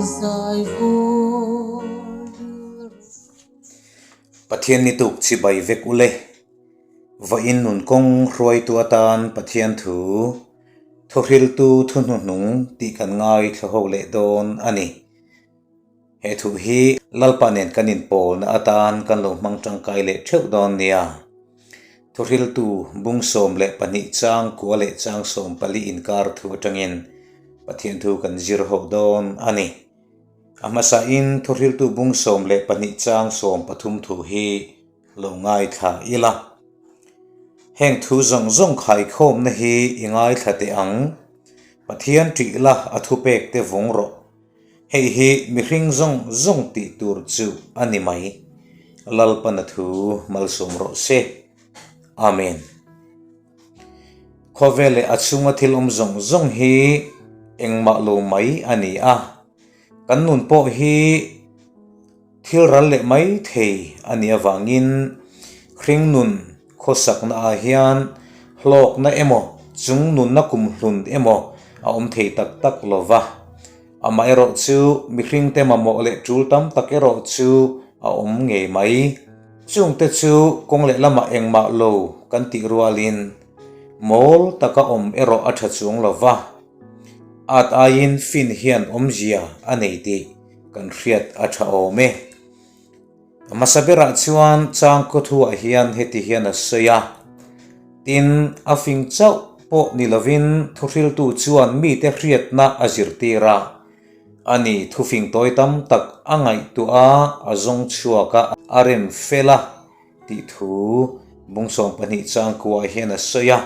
Zai vur. Pathian ni tuk chibai vek ule. Vawiin nun kawng hruaitu atan Pathian thu, thuhriltu thuhnuhnung tih kan ngaithla ho leh dawn a ni. He thu hi Lalpa nen kan inpawlna atan kan lo hmang tangkai leh theuh dawn nia. Thuhriltu bung 12 chang kua leh chang 14 inkar thu atangin Pathian thu kan zir ho dawn a ni. A hmasain thuhriltu bung 12 chang 13 thu hi lo ngaithla ila. Heng thu zawng zawng khaikhawmna hi i ngaithla teh ang. Pathian ṭih la a thupek te vawng rawh. Hei hi mihring zawng zawng tih tur chu a ni mai. Lalpana thu malsawm rawh se. Amen. Khawvel leh a chhunga thil awm zawng zawng hi engmah lo mai a ni a. Kan nun pawh hi thil ral leh mai thei a nih avangin hringnun khawsakna ah hian hlawkna emaw chung nunna kumhlun emaw a awm thei tak tak lo va. Amaherawh chu mihringte mamawh leh tul tam tak erawh chu a awm ngei mai. Chungte chu kawng lehlamah engmah lo kan tih rualin mawl taka awm erawh a tha chuang lo va. At aiin fin hian awmzia a nei tih kan hriat a tha awm e. A hmasa berah chuan changkaw thuah hian heti hian a sawi a, Tin, a fing chauh pawh ni lovin thuhriltu chuan mite hriatna a zirtir a, ani thufing tawi tam tak a ngaihtuah a, a zawng chhuak a, a rem fel a tih thu bung 12 changkuah hian a sawi a.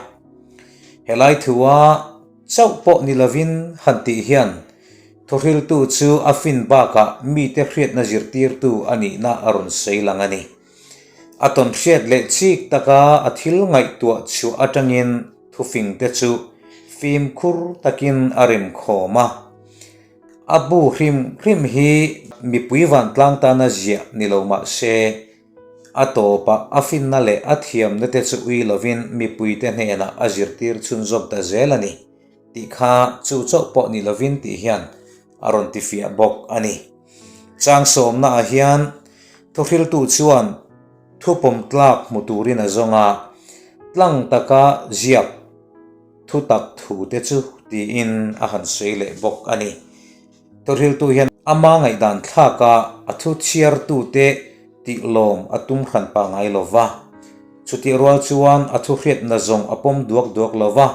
Helai thua chauh pawh ni lovin han tih hian thuhriltu chu a fin bakah mite hriatna zirtirtu a nihna a rawn sawi lang a ni. A tawn hriat leh chik taka a thil ngaihtuah chhuah atangin thufingte chu fimkhur takin a remkhawm a. A bu hrim hrim hi mipui vantlang tana ziah ni lo mah se, A tawpah a finna leh a thiamna te chu ui lovin mipuite hnenah a zirtir chhunzawm ta zel a ni tih kha chu chauh pawh ni lovin tih hian a rawn tifiah bawk a ni. Chang sawmnaah hian thuhriltu chuan thupawm tlak hmu turin a zawng a, tlang taka ziak thutak thu te chu tiin a han sawi leh bawk a ni. Thuhriltu hian ama ngaihdan thlaka a thu chhiartute tih lawm a tum hran pah ngai lo va. Chutih rual chuan a thu hriatna zawng a pawm duak duak lo va,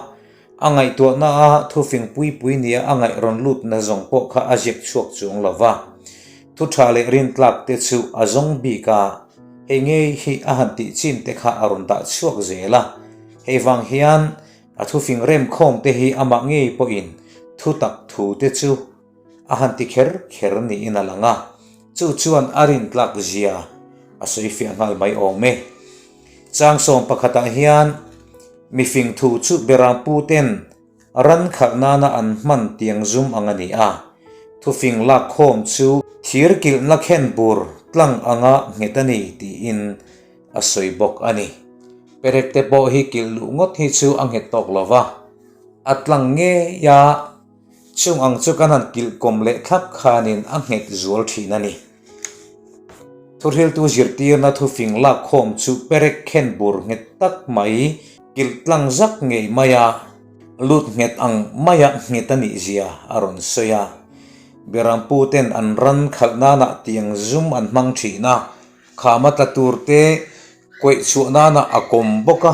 a ngaihtuahna a thufing pui pui nia a ngaih rawn lutna zawng pawh kha a ziak chhuak chuang lo va. Thu tha leh rintlak te chu a zawng bik a, hei ngei hi a han tih chin te kha a rawn dah chhuak zel a. Hei vang hian A thufing remkhawm te hi amah ngei pawhin thutak thu te chu a han ti kher kher niin a lang a, chu chuan a rintlak zia a sawifiah nghal mai awm e. Chang sawm pakhatah hian mifing thu chu berampu ten ran khalh nana an hman tiang zum ang a ni a, thufing lakkhawm chu thir kilhna khen bur tlang anga nghet a ni tiin a sawi bawk a ni. Perek te pawh hi kilh luh ngawt hi chu a nghet tawk lo va, a tlang ngei a, chung ang chu kan han kilh kawm leh thlap khanin a nghet zual thin a ni. Thuhriltu zirtirna thufing lakkhawm chu perek khen bur nghet tak mai kilh tlang zak ngei mai a, lut nghet ang maia nghet a nih zia a rawn sawi a. Berampu ten an ran khalh nanah tiang zum an hmang thin a, Khama tla tur te kuaih chhuah nana a kawm bawk a,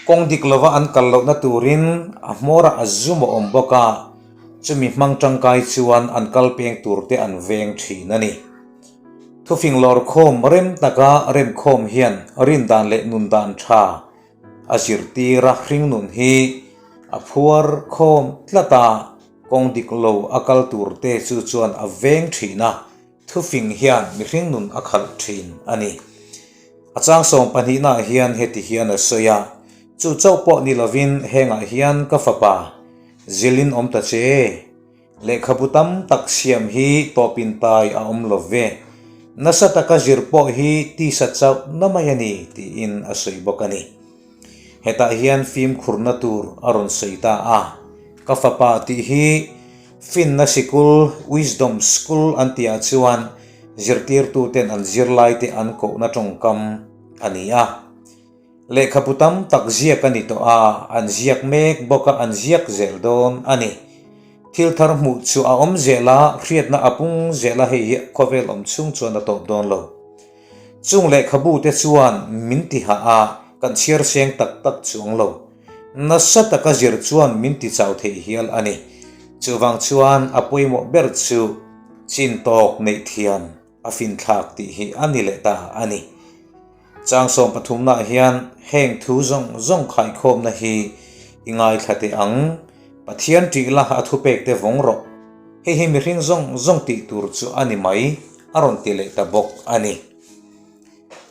kawng dik lova an kal lohna turin a hmawrah a zum a awm bawk a, chumi hmang tangkai chuan an kal peng tur te an veng thin a ni. Thufing lawr khawm rem taka remkhawm hian rindan leh nundan tha a zirtir a, hringnun hi a phuar khawm tlat a, kawng dik lo a kal tur te chu chuan a veng thin a. Thufing hian mihring nun a khalh thin a ni. A chang sawm pahnihnaah hian heti hian a sawi a, Chu chauh pawh ni lovin hengah hian ka fapa zilin awm ta che. Lehkhabu tam tak siam hi tawpin tai a awm lo ve. Nasa taka zir pawh hi tisa chauh na mai a ni, tiin a sawi bawk a ni. Hetah hian fimkhurna tur a rawn sawi ta a, Ka fapa tih hi. Finna sikul, Wisdom School, an tihah chuan zirtirtuten an zirlaite an kohna tawngkam a ni a. Lehkhabu tam tak ziak a ni tawh a, an ziak mek bawk a, an ziak zel dawn a ni. Thil thar hmuh chu a awm zel a, hriatna a pung zel a, hei hi khawvel awm chhung chuan a tawp dawn lo. Chung lehkhabu te chuan min ti hah a, kan chhiar seng tak tak chuang lo. Nasa taka zir chuan min ti chau thei hial a ni. Chuvang chuan a pawimawh ber chu chin tawk neih thiam a finthlak tih hi a ni leh ta a ni. Chang sawm pathumnaah hian heng thu zawng zawng khaikhawmna hi i ngaithla teh ang. Pathian ṭih la a thupek te vawng rawh. Hei hi mihring zawng zawng tih tur chu a ni mai, a rawn ti leh ta bawk a ni.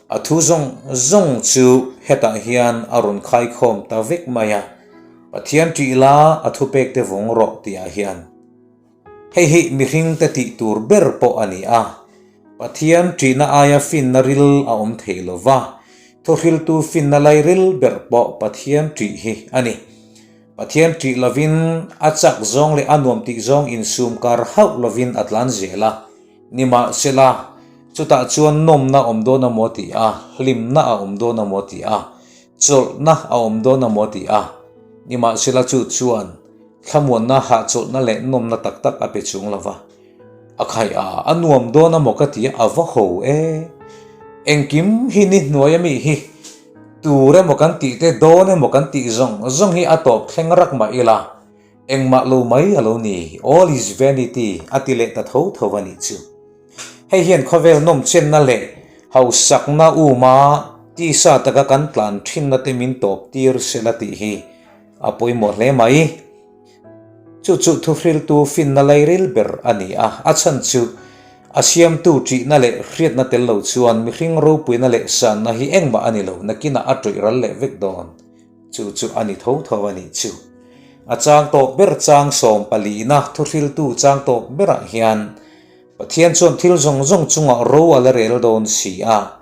A thu zawng zawng chu hetah hian a rawn khaikhawm ta vek mai a, Pathian ṭih la a thupek te vawng rawh tihah hian. Hei hi mihringte tih tur ber pawh a ni a, Pathian ṭihna aia finna ril a awm thei lo va, thuhriltu finna lai ril ber pawh Pathian ṭih hi a ni. Pathian ṭih lovin a chak zawng leh a nuam tih zawng insum kar hauh lovin a tlan zel a, nimahsela, chutah chuan nawmna a awm dawn a maw tih a, hlimna a awm dawn a maw tih a, chawlhna a awm dawn a maw tih a, nimahsela chu chuan Thlamuanna, hahchawlhna leh nawmna tak tak a pe chung lo va. A khai a, a nuam dawn a maw ka ti a, a va ho e. Engkim hi ni hnuai ami hi tur emaw kan tih te, dawn emaw kan tih zawng zawng hi a tawp thleng rak mah ila, engmah lo mai a lo ni, all is vanity a ti leh ta tho tho a nih chu. Hei hian khawvel nawmchenna leh hausakna uma tisa taka kan tlan thinna te min tawp tir sela tih hi A pawimawh hle mai. Chu chu thuhriltu finna lairil ber a ni a, a chhan chu a siamtu ṭihna leh hriatna tel lo chuan mihring ropuina leh sanna hi engmah a ni lo, nakinah a ṭawih ral leh vek dawn. Chu chu a ni tho tho a nih chu. A chang tawp ber chang sawmpalina thuhriltu chang tawp berah hian Pathian chuan thil zawng zawng chungah ro a la rel dawn si a,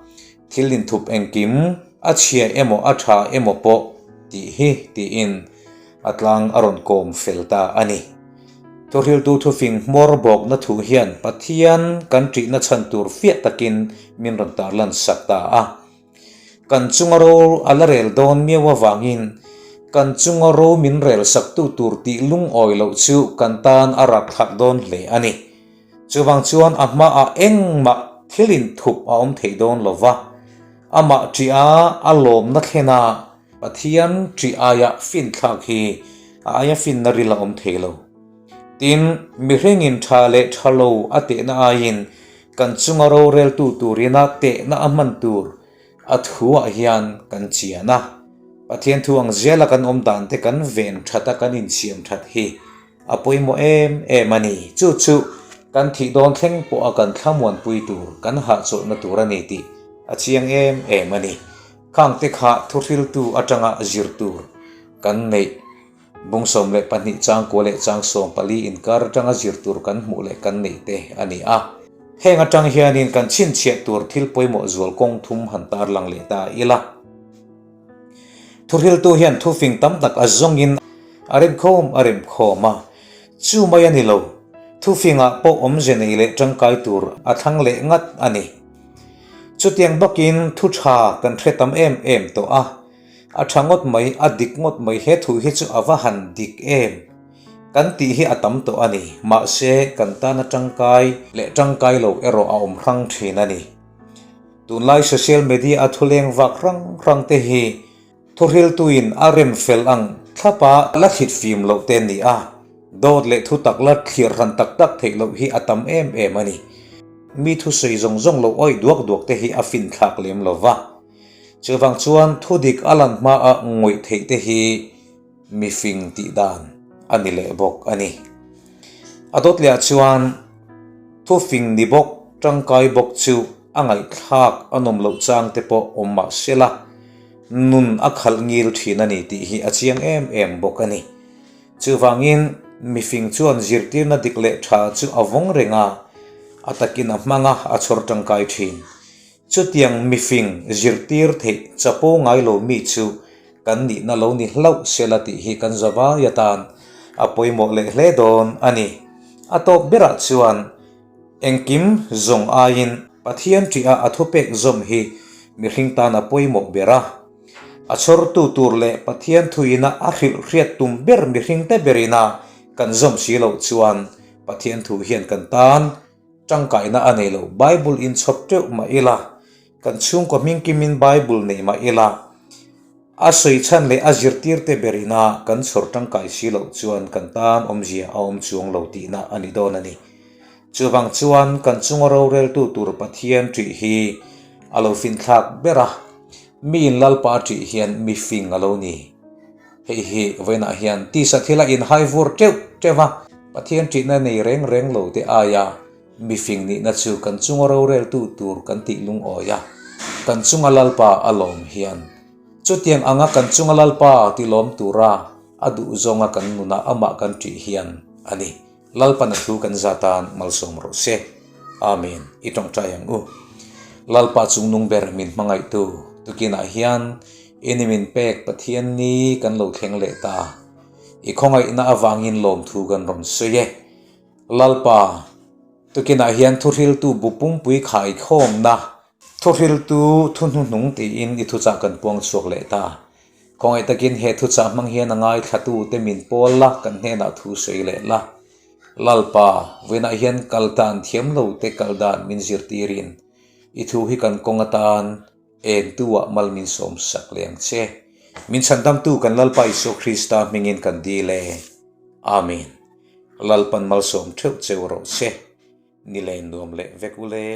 thil inthup engkim a chhia emaw a tha emaw pawh tih hi tiin a tlang a rawn kawm fel ta a ni. Thuhriltu thufing hmawr bawkna thu hian Pathian kan ṭihna chhan tur fiah takin min rawn tarlan sak ta a. Kan chunga ro a la rel dawn miau avangin kan chunga ro min rel saktu tur tih lungawi loh chu kan tan a rapthlak dawn hle a ni. Chuvang chuan a hmaah engmah thil inthup a awm thei dawn lo va, amah ṭih a a lawmna thlena Pathian ṭih aia finthlak hi a aia finna ril a awm thei lo. Tin, mihringin ṭha leh ṭha lo a tehna aiin kan chunga roreltu turina tehna a hman tur a thuah hian kan chian a. Pathian thu ang zela kan awm dan te kan ven ṭhat a, kan insiam ṭhat hi a pawimawh em em a ni. Chu chu kan thih dawn thleng pawha kan thlamuanpui tur, kan hahchawlhna tur a ni tih a chiang em em a ni. Khangte kha thuhriltu atanga zir tur kan neih. Bung 12 chang kua leh chang 14 inkar atanga zir tur kan hmuh leh kan neih te a ni a. Heng atang hianin kan chhinchhiah tur thil pawimawh zual kawng thum han tarlang leh ta ila. Thuhriltu hian thufing tam tak a zawngin a remkhawm a remkhawm a, chu mai a ni lo, thufingah pawh awmze nei leh tangkai tur a thlang leh ngat a ni. Chutiang bakin thu tha kan hre tam em em tawh a. A tha ngawt mai, a dik ngawt mai, he thu hi chu a va han dik em? Kan tih hi a tam tawh a ni, mahse kan tana tangkai leh tangkai lo erawh a awm hrang thin a ni. Tunlai social media a thuleng vak hrang hrang te hi thuhriltuin a rem fel ang thlapa la thlit fim loh te ni a, dawt leh thu tak la thlir hran tak tak theih loh hi a tam em em a ni. Mi thusawi zawng zawng lo awih duak duak te hi a finthlak lem lo va. Chuvang chuan thudik a lan hmaah ngawih theih te hi mifing tih dan a ni leh bawk a ni. A dawt lehah chuan thufing ni bawk tangkai bawk chu a ngaihthlak a nawm loh chang te pawh awm mah sela nun a khalh ngil thin a ni tih hi a chiang em em bawk a ni. Chuvangin mifing chuan zirtirna dik leh tha chu a vawng reng a, a takin a hmang a, a chhawr tangkai thin. Chutiang mifing zirtir theih chapo ngai lo mi chu kan nihna lo ni hlauh sela tih hi kan zavai atan a pawimawh leh hle dawn a ni. A tawp berah chuan engkim zawng aiin Pathian ṭiha a thupek zawm hi mihring tan a pawimawh ber a. A chhawrtu tur leh Pathian thuina a hrilh hriat tum ber mihringte berina kan zawm si loh chuan Pathian thu hian kan tan tangkaina a nei lo. Bible inchhawp teuh mah ila, kan chhungkaw hmingkimin Bible nei mah ila, a sawi chhan leh a zirtirte berina kan chhawr tangkai si loh chuan kan tan awmzia a awm chuang lo tihna a ni dawn a ni. Chuvang chuan kan chunga roreltu tur Pathian ṭih hi a lo finthlak ber a, miin Lalpa ṭih hian mi fing a lo ni. Hei hi vawiinah hian tisa thila inhai vur teuh teuh a, Pathian ṭihna nei reng reng lo te aia mifing nihna chu kan chunga roreltu tur kan tih lungawi a, kan chunga Lalpa a lawm hian chutiang anga kan chunga Lalpa tilawm tura a duh zawnga kan nuna amah kan ṭih hian a ni. Lalpan a thu kan zatan malsawm rawh se. Amen. I tawngtai ang u. Lalpa chungnung ber min hmangaihtu tukinah hian ini min pek Pathian ni kan lo thleng leh ta. I khawngaihna avangin lawmthu kan rawn sawi e. Lalpa, tukinah hian thuhriltu bu pumpui khaikhawmna Thuhriltu thu hnuhnung tiin i thuchah kan puang chhuak leh ta. Khawngaih takin he thuchah hmang hian a ngaithlatute min pawl la, kan hnenah thu sawi leh la. Lalpa, vawiinah hian kal dan thiam lo te kal dan min zirtirin i thu hi kan kawng atan engtu-ah mal min sawm sak leh ang che. Min chhandamtu kan Lalpa Isua Krista hmingin kan dil e. Amen. Lalpan malsawm theuh cheu rawh se. Ni leh nuam leh vek u le.